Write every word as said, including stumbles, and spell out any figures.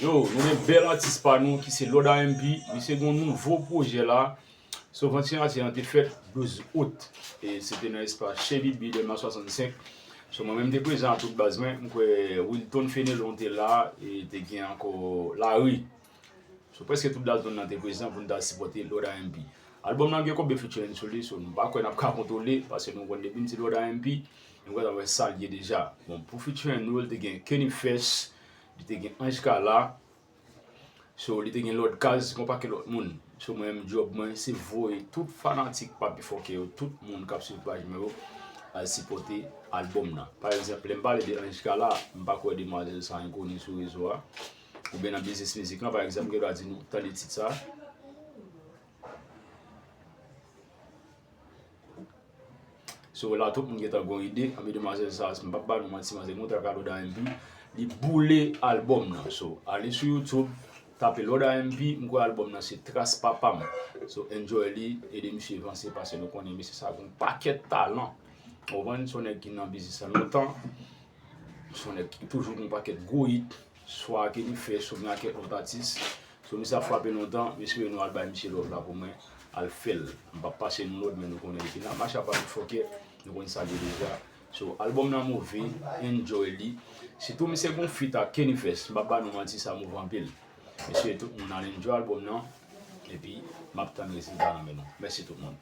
Yo, nou gen bèl atis pa nou ki se Lord R M P. Misye gen yon nouvo pwojè la. So, vant siyati an te fèt douz out. E se te nan espas Chevy B M A swasannsenk. So, mwen menm te prezan ak tout baz mwen. M kwè Wilton Fenelon te la, e te gen ankò Larry. So, prèske tout baz nou nan te prezan pou n ta sipòte Lord R M P. Albòm nan gen konbyen featuring sou li, so nou pa kwè n ap ka kontwole, paske nou konn depi n di Lord R M P, nou kwè n ap wè sa l ye deja. Bon, pou featuring nou, li te gen Kenny Fresh, li te gen Ange Kala, so li te gen Lord Kaz, gon pakèt lòt moun. So mwen menm djòb mwen, se voye tout fanatik pa pi fò ke yo, tout moun k ap swiv paj mwen yo, al sipòte albòm nan. Pa egzanp, lè m pale de Ange Kala, m pa kwè demwazèl sa enkoni sou rezo a. Oubyen nan biznis mizik lan, pa egzanp, gen dwa di nou, tande tit sa. So la, tout moun gentan gon ide. Anben, demwazèl sa, m p ap ba nou manti, manzè gen yon trak a Lord R M P. Li boule albòm nan. So, ale sou YouTube, tape Lord R M P, m kwè albòm nan se Tras Papa m. So, enjoy li, ede misye vanse, paske nou konnen mesye sa gon pakèt talan. Ou konprann, se yon nèg ki nan biznis lan lontan. Se yon nèg ki toujou gen yon pakèt gwo hit, swa ke li fè, swa gen ak kèk lòt atis. So, misye ap frape lontan, m espere nou al bay misye love la pou mwen, al fè l. M p ap pase nou lòd, men nou konnen depi n ap mache ap fòkè, nou konn sa l ye deja. So, albòm nan move, enjoy li. Sitou misye gon feat ak Kenny Fresh, m p ap ba nou manti, sa move anpil. Mesye, tout moun al enjoy albòm nan, epi m ap tann rezilta nan men nou. Mèsi tout moun.